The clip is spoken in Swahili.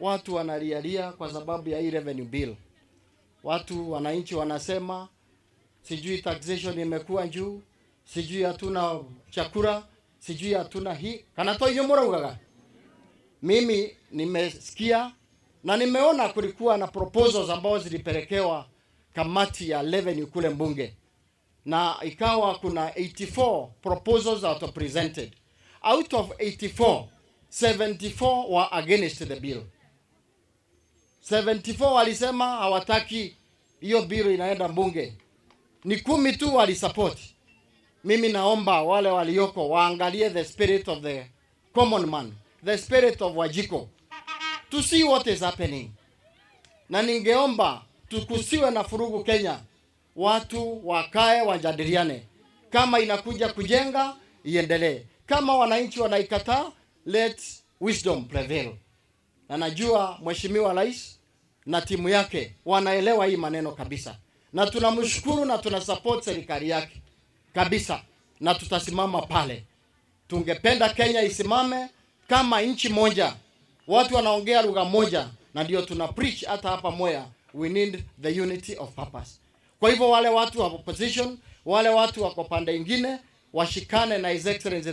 Watu wanalialia kwa sababu ya hii revenue bill. Watu wananchi wanasema sijui taxation imekuwa juu, sijui hatuna chakula, sijui hatuna hii. Kana to inyuĩ mũraugaga? Mimi nimesikia na nimeona kulikuwa na proposals ambazo zilipelekewa kamati ya revenue kule mbunge, na ikawa kuna 84 proposals that were presented. Out of 84, 74 were against the bill. 74 walisema hawataki hiyo bill inaenda mbunge, ni 10 tu walisupport. Mimi naomba wale walioko waangalie the spirit of the common man, the spirit of Wanjiku, to see what is happening. Na ningeomba tukusiwe na vurugu Kenya, watu wakae wajadiliane. Kama inakuja kujenga iendelee, kama wananchi wanaikataa, let wisdom prevail. Na najua Mheshimiwa Rais na timu yake wanaelewa hii maneno kabisa, na tunamshukuru na tuna support serikali yake kabisa, na tutasimama pale. Tungependa Kenya isimame kama nchi moja, watu wanaongea lugha moja, na ndio tuna preach hata hapa Mwea, we need the unity of purpose. Kwa hivyo wale watu wa opposition, wale watu wako pande ingine washikane na His Excellency.